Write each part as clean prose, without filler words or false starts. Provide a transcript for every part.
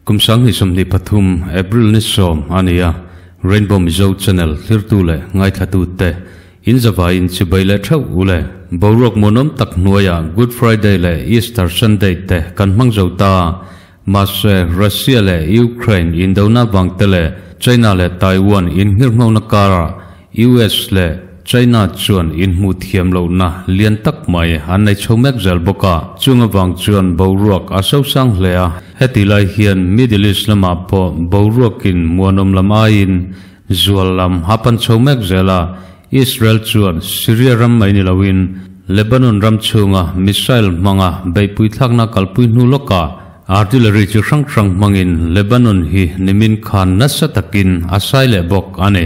Kum 2023 April ni 10 a ni a, Rainbow Mizo Channel hlirtu leh ngaithlatute in zavaiin chibai leh theuh u le. Boruak muanawm tak hnuaiah Good Friday leh Easter Sunday te kan hmang zo ta. Mahse, Russia leh Ukraine indona vang te leh China leh Taiwan inhngirhngona karah US leh China chuan inhmuh thiam lohna lian tak mai an nei chho mek zel bawk a, chung avang chuan boruak a sosang hle a. Heti lai hian Middle East lamah pawh boruakin muanawm lam aiin zual lam a pan chho mek zel a, Israel chuan Syria ram mai ni loin Lebanon ram chhunga missile hmanga beihpui thlakna kalpui hnu lawkah artillery chi hrang hrang hmangin Lebanon hi nimin khan nasa takin a sai leh bawk a ni.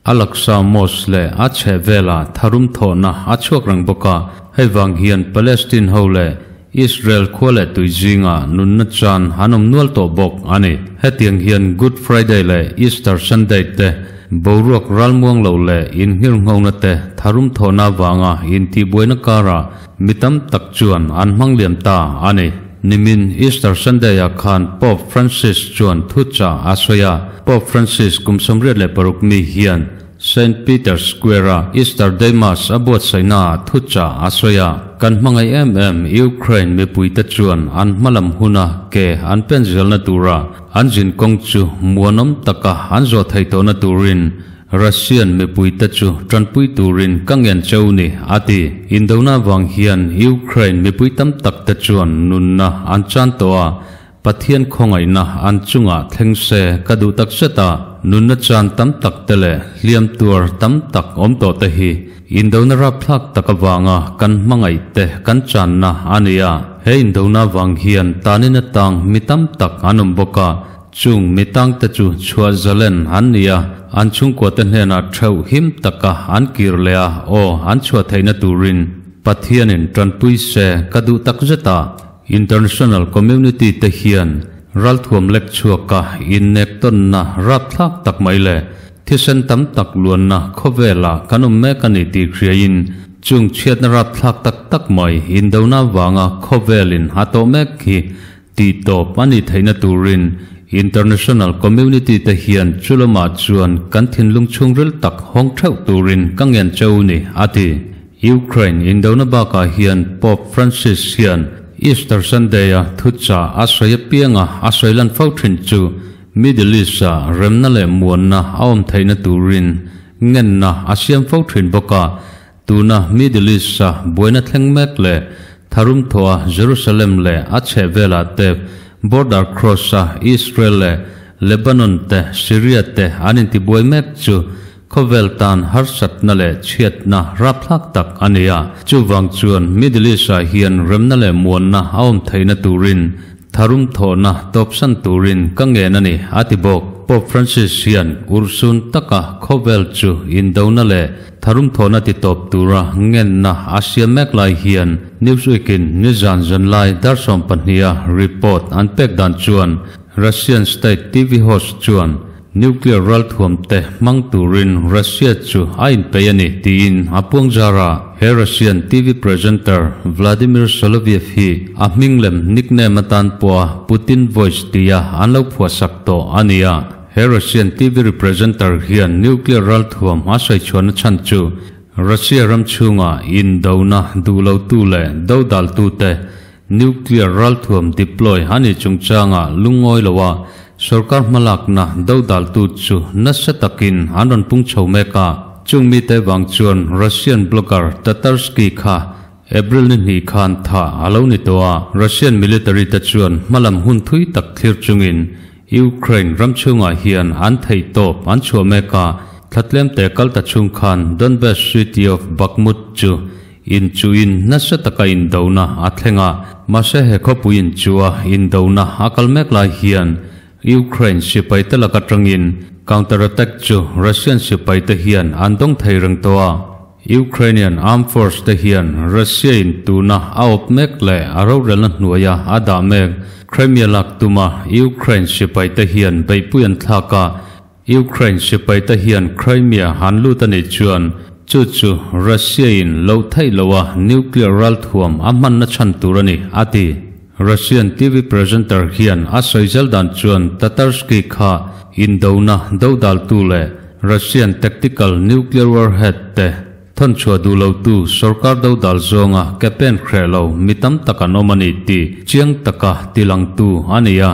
Al-Aqsa Mosque leh a chhehvelah tharum thawhna a chhuak reng bawk a, hei vang hian Palestine ho leh Israel khua leh tui zingah nunna chan an awm nual tawh bawk a ni. Hetiang hian Good Friday leh Easter Sunday te boruak ralmuang lo leh inngirnghona te tharum thawhna avanga intihbuaina karah mi tam tak chuan an hmang liam ta a ni. Nimin Easter Sunday-ah khan Pope Francis chuan thuchah a sawi a. Pope Francis kum 86 mi hian Saint Peter's Square-a Easter Day Mass a buatsaihnaah thuchah a sawi a. Kan hmangaih em em Ukraine mipuite chuan an hmalam huna ke an pen zelna tura an zinkawng chu muanawm taka an zawh theih tawhna turin Russian mipuite chu tanpui turin ka ngen cheu ni, a ti. Indona vang hian Ukraine mipui tam tak te chuan nunna an chan tawh a, Pathian khawngaihna an chungah thleng se ka duh tak zet a, nunna chan tam tak te leh hliam tuar tam tak awm tawh te hi indona rapthlak tak avanga kan hmangaih te kan channa a ni a. He indona vang hian tanin atang mi tam tak an awm bawk a, Chung mi tangte chu chhuah zalen an ni a, an chhungkuate hnenah theuh him taka an kir leh a, aw, an chhuah theihna turin Pathianin tanpui se ka duh tak zet a. International community te hian ralthuam lek chhuaka innek tawnna rapthlak tak mai leh thisen tam tak luanna khawvelah kan awm mek a ni tih hriain chung chhiatna rapthlak tak tak mai indona vanga khawvelin a tawh mek hi Tih tawp a nih theihna turin international community te hian chu lamah chuan kan thinlung chhungril tak hawng theuh turin ka ngen cheu ni, a ti. Ukraine indona bakah hian Pope Francis hian Easter Sunday-a thuchah a sawi apianga a sawi lan fo thin chu Middle East-a remna leh muanna a awm theihna turin ngenna a siam fo thin bawk a. Tuna Middle East-a buaina thleng mek leh tharum thawha Jerusalem leh a chhehvelah te, border cross-a Israel leh Lebanon te, Syria te an intibuai mek chu khawvel tan harsatna leh chhiatna rapthlak tak a ni a. Chuvang chuan Middle East-ah hian remna leh muanna a awm theihna turin Tharum thawhna tawpsan turin ka ngen a ni, a ti bawk. Pope Francis hian urhsun taka khawvel chu indona leh tharum thawhna ti tawp tura ngenna a siam mek lai hian Newsweek-in nizan zanlai dar 12-a report an pek dan chuan Russian state TV host chuan Nuclear ralthuam te hmang turin Russia chu a inpeih a ni tiin a puang zar a. He Russian TV presenter Vladimir Soloviev hi a hming lem nickname atan pawha Putin Voice tia an lo phuahsak tawh a ni a. He Russian TV representer hian nuclear ralthuam a sawi chhuahna chhan chu Russia ram chhunga indona duh lotu leh dodaltute Nuclear ralthuam deploy a nih chungchanga lungngawi loa sorkar hmalakna dodaltu chu nasa takin an rawn pung chho mek a. Chung mite vang chuan Russian blogger Tatarsky kha April ni hnih khan thah a lo ni tawh a. Russian military te chuan hmalam hun thui tak thlir chungin Ukraine ram chhungah hian an theihtawp an chhuah mek a. Thla tlemte kal ta chhung khan Donbas city of Bakhmut chu Inchuin nasa taka indona a thleng a, mahse he khawpui inchua indona a kal mek lai hian Ukraine sipaite lak atangin counter-attack chu Russian sipaite hian an dawng thei reng tawh a. Ukrainian Armed Force te hian Russia in tuna a awp mek leh a rorelna hnuaia a dah mek Crimea lak tuma Ukraine sipaite hian beihpui an thlak a, Ukraine sipaite hian Crimea han lut a nih chuan chu chu Russia-in loh theih loha nuclear ralthuam a hmanna chhan tur a ni, a ti. Russian TV presenter hian a sawi zel dan chuan Tatarsky kha indona dodaltu leh Russian tactical nuclear warhead te thawn chhuah duh lotu sorkar dodal zawnga ke pen hreh lo mi tam tak an awm a ni tih chiang taka tilangtu a ni a.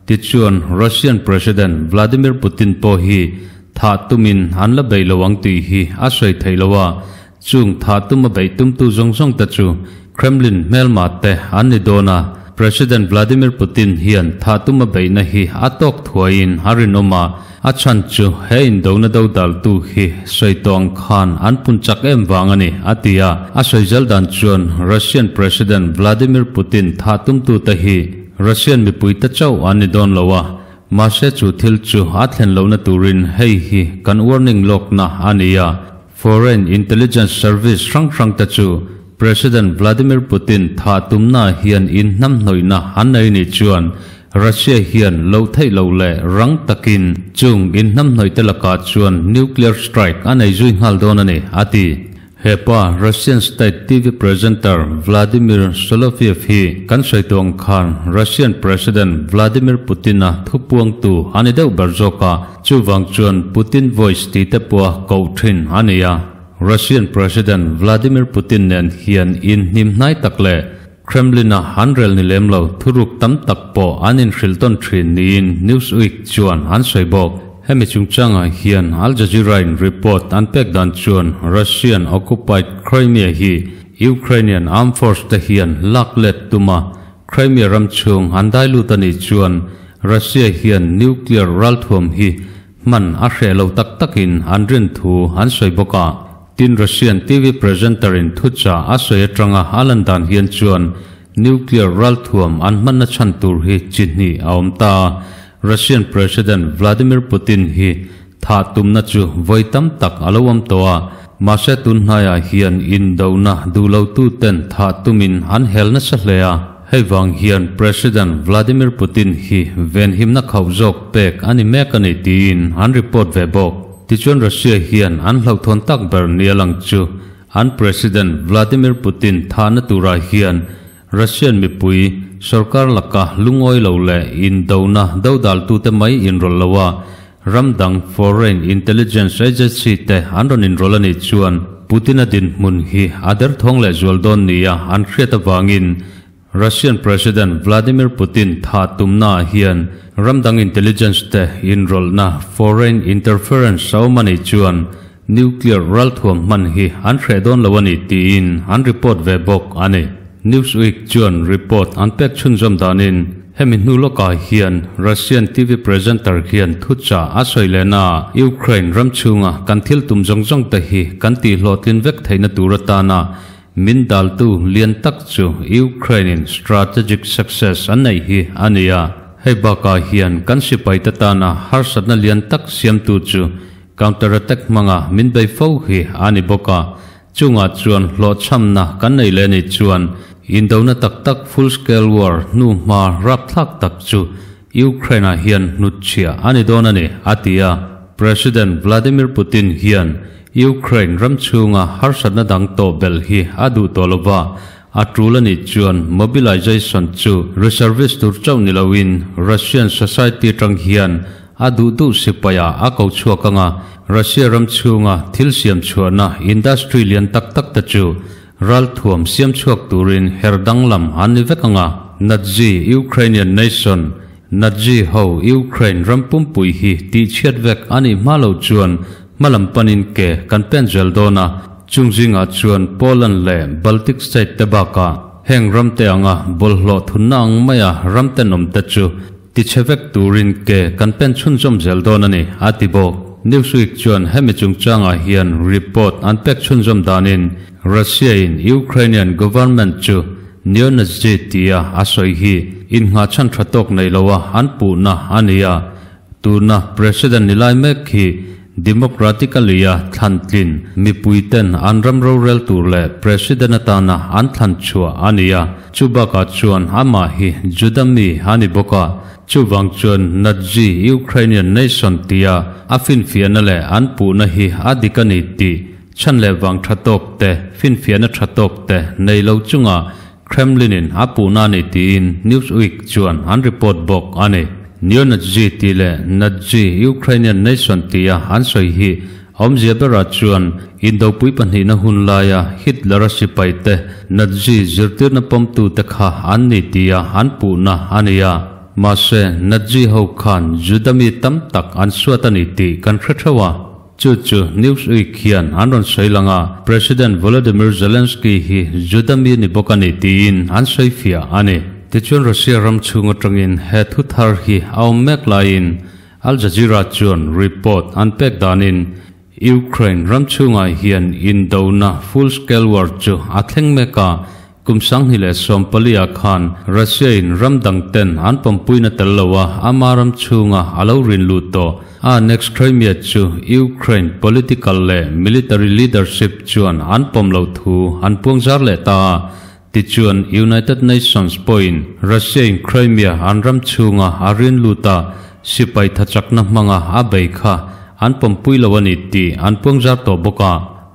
Tichuan Russian President Vladimir Putin pawh hi thah tumin an la bei lo ang tih hi a sawi theih lo a, Chung tha tuma beih tumtu zawng zawng te chu Kremlin hmelma te an ni dawn a, President Vladimir Putin hian tha tuma beihna hi a tawk thuaiin a rinawm a, a chhan chu he indona dodaltu hi sawi tawh ang khan an pun chak em vang a ni, a ti a. A sawi zel dan chuan Russian President Vladimir Putin tha tumtu te hi Russian mipui te chauh an ni dawn lo a, mahse chu thil chu a thlen lohna turin hei hi kan warning lawkna a ni a, Foreign Intelligence Service hrang hrang te chu President Vladimir Putin thah tumna hian in hnamhnawihna an nei nih chuan Russia hian loh theih loh leh rang takin chung in hnamhnawih te lakah chuan nuclear strike a nei zui nghal dawn a ni, a ti. Hepa Russian state TV presenter Vladimir Soloviev hi kan sawi tawh ang khan Russian President Vladimir Putin-a thupuangtu a ni deuh ber zawk a, Chuvang chuan Putin Voice tih te pawh a koh thin a ni a. Russian President Vladimir Putin nen hian inhnim hnai tak leh Kremlin-a an rel ni lem lo thuruk tam tak pawh an inhrilh tawn thin niin Newsweek chuan an sawi bawk. Hemi chungchangah hian Al Jazeera-in report an pek dan chuan Russian occupied Crimea hi Ukrainian armed force te hian lak let tuma Crimea ram chhung an dai lut a nih chuan Russia hian nuclear ralthuam hi hman a hreh lo tak takin an rin thu an sawi bawk a. Tin, Russian TV presenter-in thuchah a sawi atanga a lan dan hian chuan nuclear ralthuam an hmanna chhan tur hi chi hnih a awm ta a. Russian President Vladimir Putin hi thah tumna chu vawi tam tak a lo awm tawh a, mahse tun hnaiah hian indona duh lotuten thah tumin an hel nasa hle a. Hei vang hian President Vladimir Putin hi venhimna khauh zawk pek a ni mek a ni tiin an report ve bawk. Tichuan Russia hian an hlauhthawn tak ber nia lang chu an President Vladimir Putin thahna turah hian Russian mipui sorkar laka lungawi lo leh indona dodaltute mai inrawlh lo a, ram dang foreign intelligence agency te an rawn inrawlh a nih chuan Putin-a dinhmun hi a derthawng leh zual dawn nia an hriat avangin Russian President Vladimir Putin thah tumnaah hian ram dang intelligence te inrawlhna foreign interference a awm a nih chuan nuclear ralthuam hman hi an hreh dawn lo a ni tiin an report ve bawk a ni. Newsweek chuan report an pek chhunzawm danin hemi hnu lawkah hian Russian TV presenter hian thuchah a sawi lehna ah Ukraine ram chhunga kan thil tum zawng zawng te hi kan tihhlawhtlin vek theihna tur atana min daltu lian tak chu Ukraine-in strategic success an neih hi a ni a. Hei bakah hian kan sipaite tana harsatna lian tak siamtu chu Counter attack hmanga min bei fo hi a ni bawk a, chungah chuan hlawhchhamna kan nei leh nih chuan indona tak tak full scale war hnu hma rapthlak tak chu Ukraine ah hian hnutchhiah a ni dawn a ni, a ti a. President Vladimir Putin hian Ukraine ram chhunga harsatna dang tawh belh hi a duh tawh lo va, a tul a nih chuan mobilization chu reservist tur chauh ni loin Russian society atang hian A duh duh sipaia a ko chhuak anga Russia ram chhunga thil siam chhuahna industry lian tak tak te chu ralthuam siam chhuak turin her danglam an ni vek anga Nazi Ukrainian nation Nazi ho Ukraine ram pumpui hi tihchhiat vek a nih hma loh chuan hmalam panin ke kan pen zel dawn a, chung zingah chuan Poland leh Baltic state te bakah heng ram te anga bawlhhlawh thunna ang maia ram tenawm te chu Tichhe vek turin ke kan pen chhunzawm zel dawn a ni, a ti bawk. Newsweek chuan hemi chungchangah hian report an pek chhunzawm danin Russia-in Ukrainian government chu neo-Nazi tia a sawi hi innghahchhan tha tawk nei loa an puhna a ni a, tuna President ni lai mek hi Democratically-a thlan tlin mipuiten an ram rorel tur leh President atana an thlan chhuah a ni a, chu bakah chuan amah hi Juda mi a ni bawk a, chuvang chuan Nazi Ukrainian nation tia a finfiahna leh an puhna hi a dik a ni tih chhan leh vang tha tawk te, finfiahna tha tawk te nei lo chunga. Kremlin-in a puhna a ni tiin Newsweek chuan an report bawk a ni. Neo-Nazi tih leh Nazi Ukrainian nation tia an sawi hi awmzia berah chuan Indopui pahnihna hun laia Hitler-a sipaite Nazi zirtirna pawmtute kha an ni tia an puhna a ni a. Mahse, Nazi ho khan Juda mi tam tak an suat a ni tih kan hre theuh a. Chu chu Newsweek hian an rawn sawi lang a, President Volodymyr Zelensky hi Juda mi ni bawk a ni tiin an sawi fiah a ni. Tichuan Russia ram chhung atangin he thu thar hi a awm mek laiin Al Jazeera chuan report an pek danin Ukraine ram chhungah hian indona full scale war chu a thleng mek a, Kum 2014 ah khan Russia in ram dang ten an pawmpuina tel lo a, ama ram chhunga a lo rin lut tawh. A annex Crimea chu Ukraine political leh military leadership chuan an pawm loh thu an puang zar leh ta a. Tichuan United Nations pawhin Russia in Crimea an ram chhunga a rin lut a, sipai thachakna hmanga a bei kha an pawmpui lo a ni tih an puang zar tawh bawk a.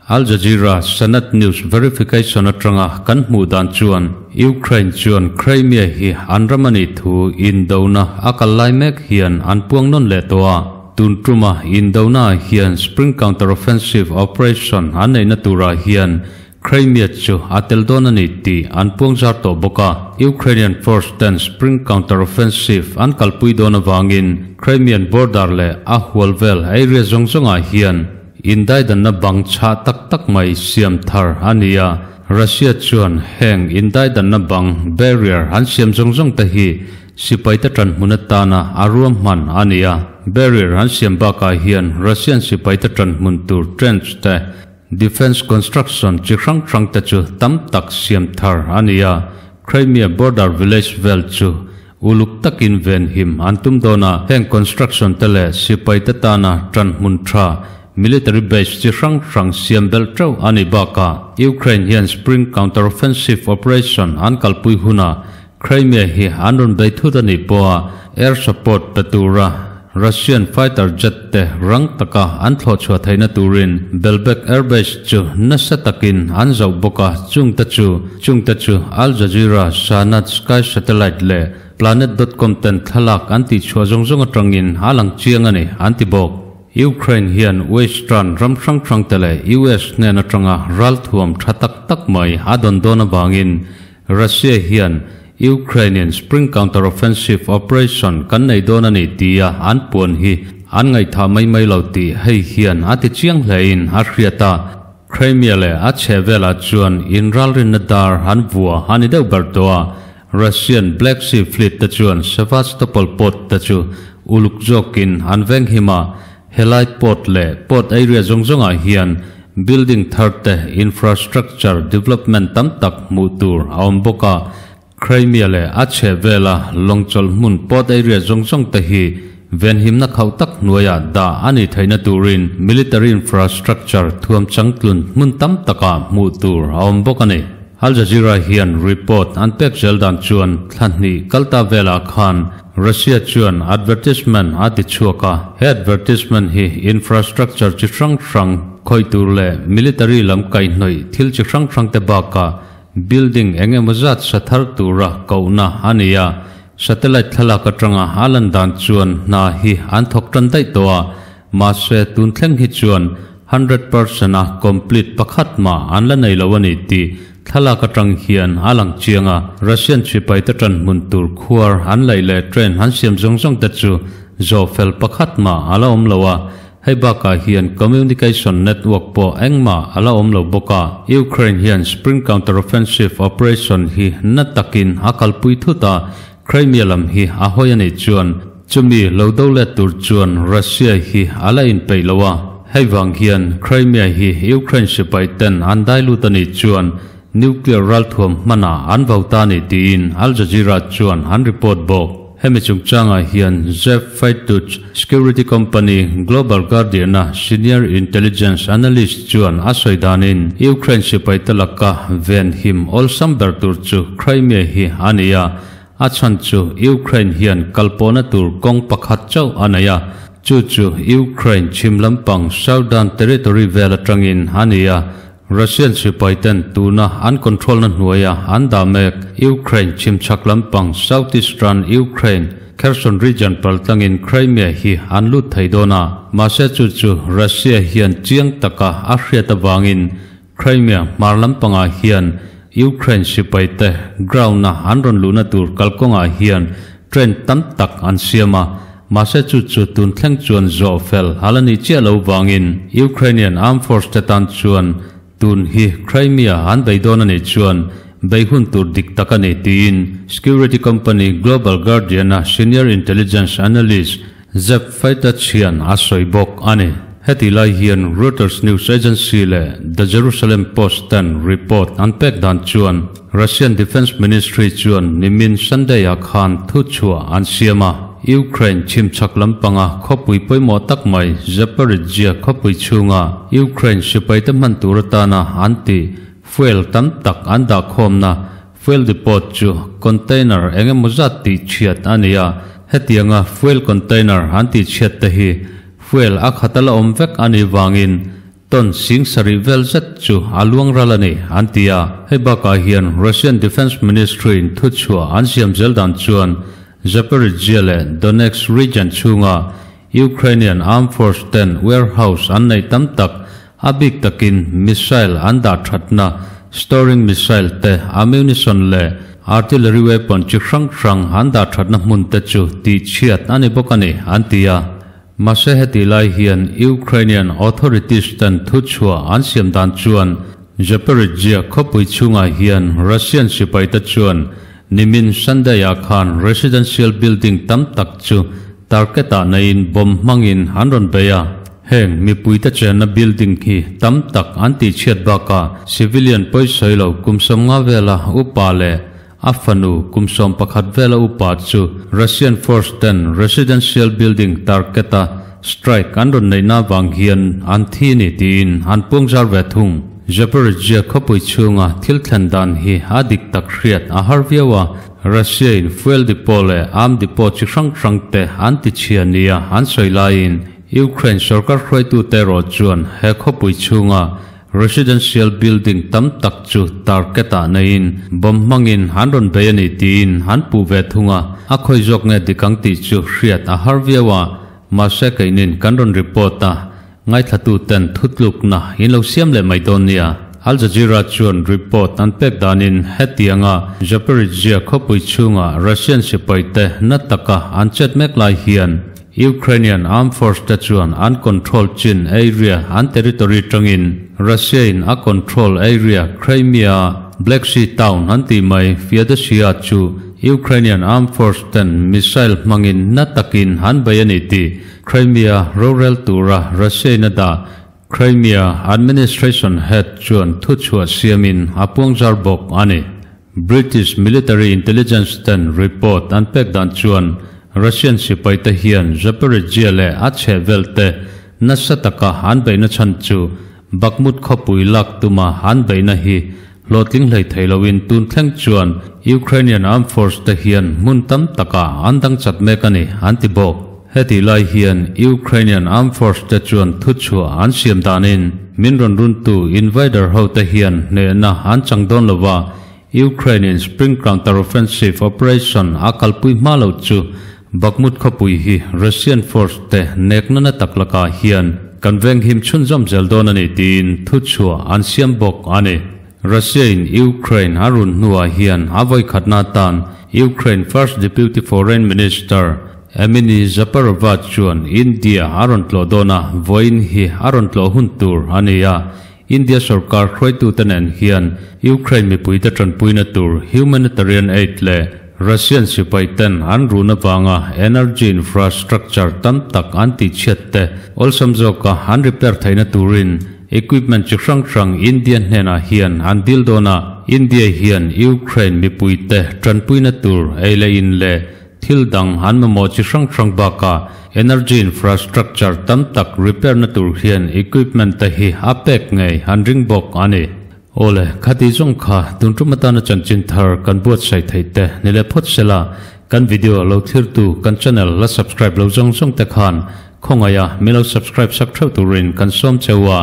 Al Jazeera Senate News Verification atanga kan hmuh dan chuan Ukraine chuan Crimea hi an ram a nih thu indona a kal lai mek hian an puang nawn leh tawh a. Tun tuma indona ah hian Spring Counter-Offensive Operation an neihna turah hian Crimea chu a tel dawn a ni tih an puang zar tawh bawk a. Ukrainian force ten Spring Counter-Offensive an kalpui dawn avangin Crimean border leh a hual vel area zawng zawngah hian Indaidanna bang chhah tak tak mai siam thar a ni a, Russia chuan heng indaidanna bang, barrier, an siam zawng zawng te hi sipaite tan hmun atana a ruahman a ni a. Barrier an siam bakah hian Russian sipaite tan hmun tur trench te, defence construction chi hrang hrang te chu tam tak siam thar a ni a, Crimea border village vel chu Uluk takin venhim an tum dawn a, heng construction te leh sipai te tana tan hmun tha, military base chi hrang hrang siam belh teuh a ni bakah Ukraine hian Spring Counter-Offensive Operation an kalpui hunah Crimea hi an rawn bei thut a nih pawha air support pe tura Russian fighter jet te rang taka an thlawh chhuah theihna turin Belbek Airbase chu nasa takin an zauh bawk a, chungte chu chungte chu Al Jazeera, Sanad Sky Satellite leh Planet dot com ten thlalak an tih chhuah zawng zawng atangin a lang chiang a ni, an ti bawk. Ukraine hian Western ram hrang hrang te leh US hnen atanga ralthuam tha tak tak mai a dawn dawn avangin Russia hian Ukraine-in Spring Counter-Offensive Operation kan nei dawn a ni tia an puan hi an ngaihthah mai mai lo tih hei hian a ti chiang hlein a hriat a. Crimea leh a chhehvelah chuan inralrinna dar an vua a ni deuh ber tawh a, Russian Black Sea Fleet te chuan Sevastopol port te chu uluk zawkin an venghim a, Helai port leh port area zawng zawngah hian building thar te, infrastructure development tam tak hmuh tur a awm bawk a. Crimea leh a chhehvela lawngchawlh hmun port area zawng zawng te hi venhimna khauh tak hnuaiah dah a nih theihna turin military infrastructure thuam changtlun hmun tam takah hmuh tur a awm bawk a ni. Al Jazeera hian report an pek zel dan chuan thla hnih kalta velah khan Russia chuan advertisement a ti chhuak a, he advertisement hi infrastructure chi hrang hrang khawih tur leh military lam kaihhnawih thil chi hrang hrang te bakah building eng emaw zat sa thar tura kohna a ni a, satellite thlalak atanga a lan dan chuan hna hi an thawk tan daih tawh a, mahse tun thleng hi chuan 100% a complete pakhat mah an la nei lo a ni tih Thlalak atang hian a lang chiang a, Russian sipaite tanhmun tur khuar an laih leh train an siam zawng zawng te chu zawh fel pakhat mah a la awm lo a, hei bakah hian communication network pawh engmah a la awm lo bawk a. Ukraine hian Spring Counter-Offensive Operation hi na takin a kalpui thut a, Crimea lam hi a hawi a nih chuan chumi lo do let tur chuan Russia hi a la inpeih lo a, hei vang hian Crimea hi Ukraine sipai ten an dai lut a nih chuan nuclear ralthuam hmanah an vau ta a ni tiin Al Jazeera chuan an report bawk. Hemi chungchangah hian Jeff Feituch, security company Global Guardian-a senior intelligence analyst chuan a sawi danin Ukraine sipai te laka ven him awlsam ber tur chu Crimea hi a ni a, A chhan chu Ukraine hian kalpawhna tur kawng pakhat chauh a nei a, chu chu Ukraine chhim lampang Southern Territory vel atangin a ni a. Russian sipai ten tuna an control na hnuaia an dah mek Ukraine chhimchhak lampang southeastern Ukraine Kherson region paltlangin Crimea hi an lut thei dawn a, mahse chu chu Russia hian chiang taka a hriat avangin Crimea hmar lampangah hian Ukraine sipai te ground a an rawn luhna tur kalkawngah hian train tam tak an siam a, mahse chu chu tun thleng chuan zawh fel a la nih chiah lo vangin Ukrainian Armed Force te tan chuan tun hi Crimea an bei dawn a nih chuan bei hun tur dik tak a ni tiin security company Global Guardian-a senior intelligence analyst Zep Faytat hian a sawi bawk a ni. Heti lai hian Reuters news agency leh The Jerusalem Post ten report an pek dan chuan Russian Defence Ministry chuan nimin Sunday-ah khan thuchhuah an siam a. Ukraine chhimchhak lampanga khawpui pawimawh tak mai Zaporizhzhia khawpui chhunga Ukraine sipaite hman tur atana an tih fuel tam tak an dahkhawmna fuel depot chu container eng emaw zat tih chhiat a ni a. Hetianga fuel container an tih chhiat te hi fuel a khat a la awm vek a nih vangin Tawn sing sarih vel zet chu a luang ral a ni, an ti a. Hei bakah hian Russian Defence Ministry-in thuchhuah an siam zel dan chuan Zaporizhzhia leh Donetsk region chhunga Ukrainian Armed Force ten warehouse an neih tam tak, a bik takin missile an dah thatna, storing missile te, ammunition leh artillery weapon chi hrang hrang an dah thatna hmun te chu tihchhiat a ni bawk a ni, an ti a. Mahse heti lai hian Ukrainian authorities ten thuchhuah an siam dan chuan Zaporizhzhia khawpui chhungah hian Russian sipaite chuan nimin Sunday-ah khan residential building tam tak chu target-ah neiin bomb hmangin an rawn bei a. Heng mipuite chenna building hi tam tak an tihchhiat bakah civilian pawisawi lo kum 50 vela upa leh A fanu kum 11 vela upa chu Russian force ten residential building target-a strike an rawn neihna avang hian an thi a ni tiin an puangzar ve thung. Zaporizhzhia khawpui chhunga thil thlen dan hi a dik tak hriat a har viau a, Russia-in fuel depot leh arm depot chi hrang hrang te an ti chhia nia an sawi laiin Ukraine sorkar hruaitute erawh chuan he khawpui chhunga Residential building tam tak chu target-ah neiin bomb hmangin an rawn bei a ni tiin an puh ve thung a, a khawi zawk nge dik ang tih chu hriat a har viau a, mahse keinin kan rawn report a, ngaithlatuten thutlukna in lo siam leh mai dawn nia. Al Jazeera chuan report an pek danin hetianga Zaporizhzhia khawpui chhunga Russian sipaite na taka an chet mek lai hian Ukrainian Armed Force te chuan an control chin area an territory tangin Russia in a control area Crimea Black Sea town an tih mai Feodosia chu Ukrainian Armed Force ten missile hmangin na takin an bei a ni tih Crimea rorel tura Russia in a dah Crimea Administration head chuan thuchhuah siamin a puangzar bawk a ni. British military intelligence ten report an pek dan chuan Russian sipaite hian Zaporizhzhia leh a chhehvel te nasa taka an beihna chhan chu Bakhmut khawpui lak tuma an beihna hi hlawhtling hlei thei loin tun thleng chuan Ukrainian Armed Force te hian hmun tam takah an dang chat mek a ni an ti bawk. Hetih lai hian Ukrainian Armed Force te chuan thuchhuah an siam danin min rawn runtu invader ho te hian hnehna an chang dawn lo va, Ukraine in Spring Counter-Offensive Operation a kalpui hma lo chu Bakhmut khawpui hi Russian force te nekna na tak lakah hian kan venghim chhunzawm zel dawn a ni tiin thuchhuah an siam bawk a ni. Russia in Ukraine a run hnuah hian a vawikhatna atan Ukraine First Deputy Foreign Minister Emine Dzhaparova chuan India a rawn tlawh dawn a, vawiin hi a rawn tlawh hun tur a ni a. India sorkar hruaitute nen hian Ukraine mipuite tanpuina tur humanitarian aid leh Russian sipai ten an run avanga energy infrastructure tam tak an tihchhiat te awlsam zawka an repair theihna turin equipment chi hrang hrang India hnenah hian an dil dawn a. India hian Ukraine mipuite tanpuina tur ei leh in leh Thil dang an mamawh chi hrang hrang bakah energy infrastructure tam tak repair na tur hian equipment te hi a pek ngei an ring bawk a ni. Awle, khati zawng kha tun tum atana chanchin thar kan buatsaih theih te ni leh phawt sela, kan video lo thlirtu kan channel la subscribe lo zawng zawng te khan khawngaiha min lo subscribe sak theuh turin kan sawm cheu a.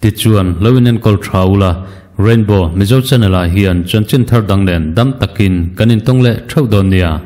Tichuan, lo inenkawl tha ula, Rainbow Mizo Channel ah hian chanchin thar dang nen dam takin kan intawng leh theuh dawn nia.